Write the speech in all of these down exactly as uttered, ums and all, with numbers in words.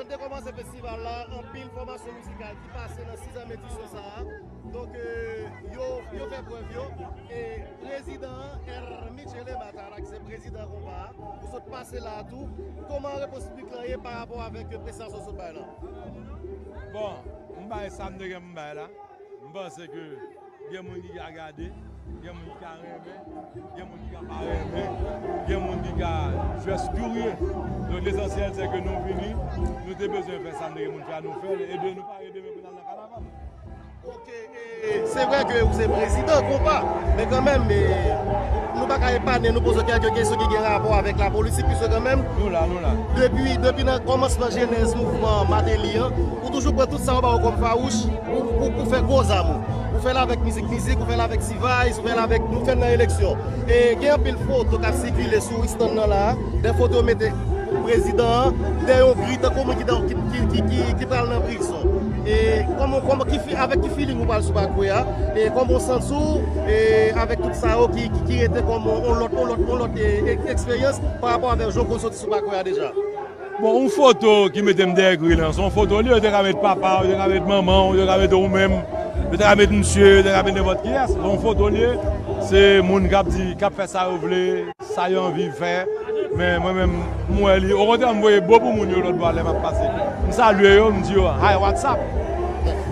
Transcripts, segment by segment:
Te kòmanse festival la, anpil fòmasyon mizikal ki pase nan sizèm edisyon sa a. Donk, euh, yo, yo fè prèv yo. E prezidan an, Hermichele Matara, ki se prezidan konpa a, ou sot pase la a tou. Kòman repons piblik lan ye pa rapò avèk prestasyon w sot bay lan? Bon, m bay sa m te gen pou m bay la. M panse ke gen moun ki ka gade, gen moun ki ka renmen, gen moun ki ka pa renmen, gen moun ki ka just curieux. Donk, lesansyèl, se ke nou vini, nou te bezwen fè sa n te gen pou n fè a, nou fè l, e de nou pare demen pou n al nan kanaval. Ok, e se vre ke ou se prezidan konpa, men kanmenm, e, nou pa ka epane nou poze w kèlke kesyon ki gen rapò avèk lapolitik, piske kanmenm, nou la, nou la. Depi, depi nan kòmansman jenèz mouvman Mateli an, ou toujou pran tout sa yo ba w kòm fawouch pou, pou, pou fè gwo zam ou. Ou fè l avèk mizik mizik, ou fè l avèk T-Vice, ou fè l avèk, nou fè l nan eleksyon. E gen anpil foto k ap sikile sou estann nan la a, de foto yo mete prezidan an dèyè yon gri tankou moun ki, ki, ki, ki, ki, ki pral nan prizon. E kòman, kòman, ki fi-, avèk ki feeling ou pral sou pakè a? E kòman w santi w, e avèk tout sa yo ki, ki, ki rete kòm yon lòt, yon lòt, yon lòt, e, e, eksperyans pa rapò avèk jan w konn soti sou pakè a deja? Bon, yon foto ki mete m dèyè gri lan, se yon foto li, yo te ka met papa w, yo te ka met manman w, yo te ka met ou menm, yo te ka met msye, yo te ka met nenpòt kiyès. Se yon foto li ye, se moun k ap di, k ap fè sa yo vle, sa yo anvi fè. Men mwen menm, m wè li, okontrè, m voye bo pou moun yo lòt bò a lè m ap pase. M salye yo, m di yo, "Hi, what's up?"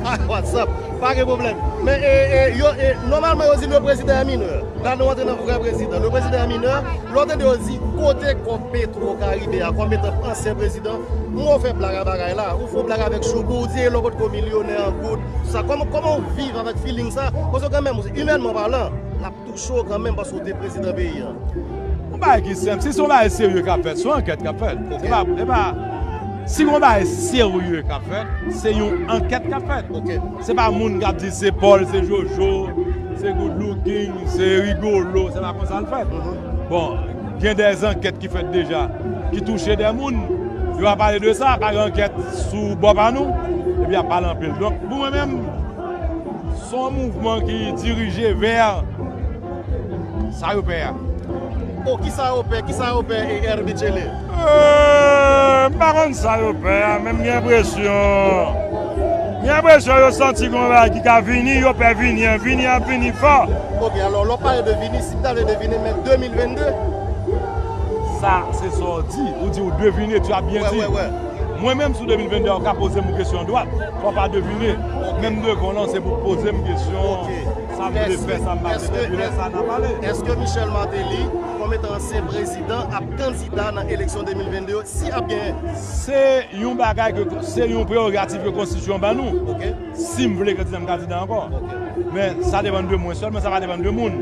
Hi, what's up? Pa gen pwoblèm. Men, e, e, yo, e, nòmalman, yo di le président est mineur. La, nou antre nan vrè prezidan. Le président est mineur. Lè w tande yo di, "Kote kòb Petro Caribe a?" Kòm etan ansyen prezidan, m wè w fè blag a bagay la. Ou fè yon blag avèk Shoubou, ou di, "E lè w potko milyonè an goud." Sa, kòman, kòman w viv avèk feeling sa? Paske kanmenm, imènman palan, l ap touche w kanmenm paske w te prezidan peyi a. Yon bagay ki senp, si se yon bagay serye k ap fèt, se yon ankèt k ap fèt. Se pa, se pa, si yon bagay serye k ap fèt, se yon ankèt k ap fèt. Se pa moun k ap di se Paul, se Jojo, se good looking, se rigolo, se pa konsa l fèt. Bon, gen de ankèt ki fèt deja, ki touche de moun. Yo pa pale de sa, pa gen ankèt sou bò pa nou, epi y ap pale anpil. Donk, pou mwen menm, se yon mouvman ki dirije vè sa yo pè a. O, kisa yo pè, kisa yo pè, e, Hermichele? Euh, m pa konn sa yo pè a, men m gen enpresyon, m gen enpresyon yo santi gen yon bagay ki ka vini, yo pè vini an, vini an ap vini fò. Ok, alò, lè w pale de vini, si m ta vle devine, men de mil vennde. Sa, se sa w di, ou di ou devine, tu as bien dit. Mwen menm, sou de mil vennde a, ou ka poze m yon kesyon dwat, fò w pa devine. Men m devan w lan, se pou w poze m kesyon, sa m vle fè, sa m pa vle fè, epi lè sa n a pale. Èske Michel Martelly, kòm etan ansyen prezidan, ap kandida nan eleksyon de mil vennde yo, si ap genyen? Se yon bagay ke, se yon prerogatif ke konstitisyon ban nou. Si m vle kandida, m kandida ankò. Men sa depann de mwen sèlman, sa pa depann de moun.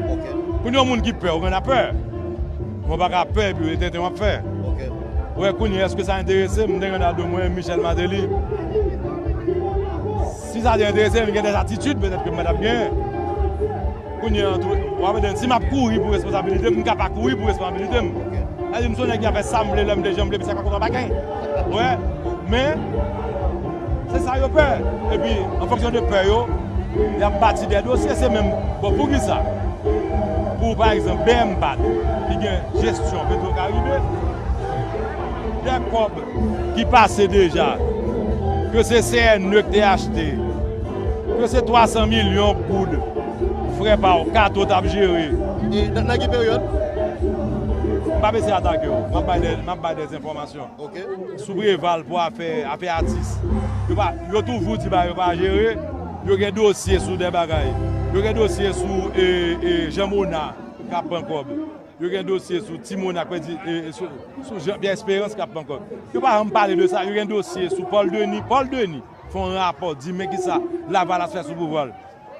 Kounye a, yon moun ki pè, ou konn ap pè. Mwen pa ka pè epi e tenten w ap fè. Ou wè, kounye a, èske sa enterese m? M te konn ap di mwen, Michel Martelly. Si sa te enterese m, gen de atitid petèt ke m pa t ap genyen. Kounye a, tou, w ap ede m. Si m ap kouri pou responsabilite m, m ka pa kouri pou responsabilite m. Sa di m se yon nèg ki ap fè sa m vle, lè m vle, jan m vle, epi sa ka kontan pa gen. Ou wè? Men, se sa yo pè. Epi, an fonksyon de pè yo, y ap bati de dosye, se menm. Bon, poukisa? Pou, pa egzanp, B M Bad, ki gen jesyon Petro Caribe, de kòb ki pase deja, ke se C N E ki te achte, ke se twa san milyon goud, frè pa w, Kato t ap jere. E nan, nan ki peryòd? M p ap eseye atake w. M ap bay de, m ap bay de enfòmasyon. Ok. Sou Preval pou afè, afè atis. Yo pa, yo toujou di ba yo pa jere. Yo gen dosye sou de bagay. Yo gen dosye sou, e, e, Jean Mona k ap pran kòb. Yo gen dosye sou Ti Mona, kredi, e, e, sou, sou Jean Pierre Espérance k ap pran kòb. Yo pa janm pale de sa. Yo gen dosye sou Paul Denis. Paul Denis fè yon rapò, di men kisa Lavalas fè sou pouvwa l.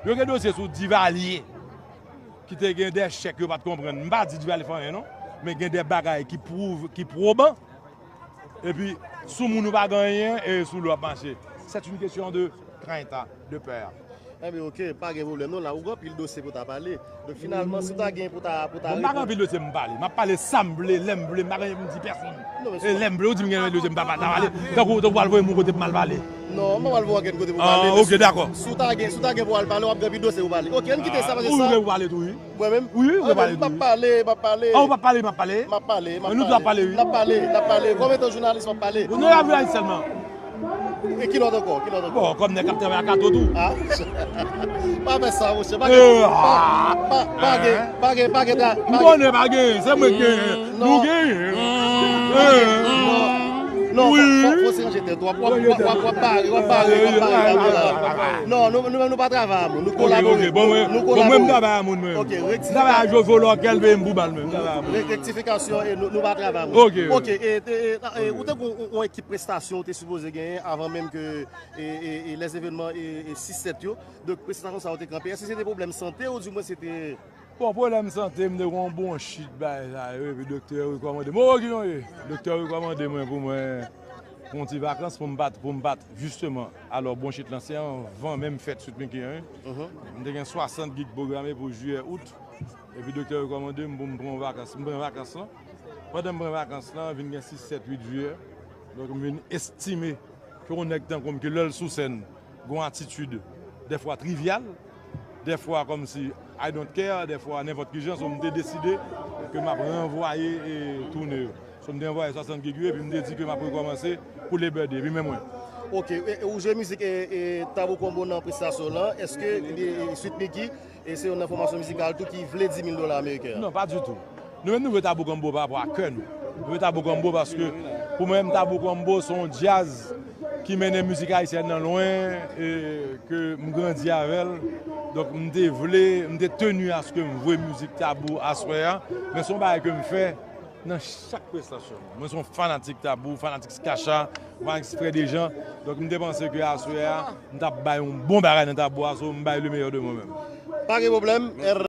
Yo gen dosye sou Divalye, ki te gen de chèk yo pa t konprann. M pa di Divalye fè anyen non, men gen de bagay ki pwouve, ki pwoban. Epi, sou moun ou pa gen anyen, e sou lè w ap mache. C'est une question de crainte, de peur. Enben, ok, pa gen pwoblèm non, la ou gen anpil dosye pou ta pale. Donk, finalman, si w ta gen pou ta, pou ta... Bon, m pa gen anpil dosye m pale. M ap pale sa m vle, lè m vle, m pa gen anyen pou m di pèsonn. E lè m vle, ou di m gen anpil dosye m pa pale, ta pale. Tankou, tankou w al voye m yon kote pou m al pale. Non, m pa pral voye w ankenn kote pou pale. Ah, ok, dakò. Si w ta gen, si w ta gen pou w al pale, w ap gen anpil dosye pou pale. Ok, ann kite sa, pase sa. Ou gen pou pale tou, wi. Mwen menm? Wi, wi, ou gen pale tou, wi. M ap pale, m ap pale. Ah, ou p ap pale, m ap pale? M ap pale, m ap pale. Men nou tou ap pale, wi. N ap pale, n ap pale. Kòm etan jounalis, m ap pale. Nou ap jounalis sèlman. E ki lòt ankò? Ki lòt ankò? Bon, kòm nèg k ap travay ak Kato tou. Ah? Pa fè sa, monchè. Pa Eh, gen, pa, pa, pa gen, pa gen, pa gen, pa gen. M konnen pa gen, se mwen k genyen. Nou genyen. Non, non, fò, fò, fò se ranje tèt ou. W ap, w ap, w ap, w ap bare, w ap bare, w ap bare. Non, nou, nou, nou pa travay a moun. Nou kolabore. Ok, ok. Bon, mwen, Nou bon, mwen, m kolabore. Travay a moun, mwen. Ok, M travay a Jojo Lòkèl, men m pou bal, mwen. M travay a moun. Rektifikasion, e nou, nou pa travay a moun. Ok. Ok, e, e, e, e, ou te gon yon ekip prestasyon ou te sipoze genyen avan menm ke e, e, e, lè evènman e, e, sis sèt yo. Donk, prestasyon sa yo te kanpe. Èske se te pwoblèm sante ou di mwen se te. Bon, pwoblèm sante, m te gon bwonchit bagay sa yo, epi doktè yo rekòmande m. O, ki jan ye? Doktè yo rekòmande mwen pou mwen pran ti vakans pou m pa t, pou m pa t, jisteman. Alò, bwonchit lan se anvan menm fèt Sweet Micky an, wi. M te gen swasant gig pwograme pou jiyè, out. Epi doktè yo rekòmande m pou m pran vakans. M pran vakans lan. Pandan m pran vakans lan, vin gen sis, sèt, uit jiyè. Donk, m vin estime ke yon nèg tankou m ki lè l sou sèn, gon atitid dèfwa trivyal, dèfwa kòmsi I don't care, dèfwa nenpòt ki jan, so m te deside ke m ap ranvwaye e toune yo. So m te ranvwaye swasant gig yo, epi m te di ke m ap rekòmanse pou Labor Day, epi men mwen. Ok, e, e, ou jwe mizik e, e Tabou Combo nan prestasyon lan, èske e, e, Sweet Micky e se yon nan fòmasyon mizikal tou ki vle di mil dola ameriken an? Non, pa ditou. Nou menm nou vle Tabou Combo pa rapò a kè nou. Nou vle Tabou Combo paske pou mwen menm Tabou Combo se yon djaz ki mennen mizik ayisyèn nan lwen e ke m grandi avè l. Donk m te vle, m te teni aske m voye mizik Tabou aswè a. Men se yon bagay ke m fè nan chak prestasyon. Mwen se yon fanatik Tabou, fanatik Skacha, fanatik Frè Dejan. Donk m te panse ke aswè a, m t ap bay yon bon bagay nan Tabou a, so m bay le meilleur de mwen menm. Pa gen pwoblèm.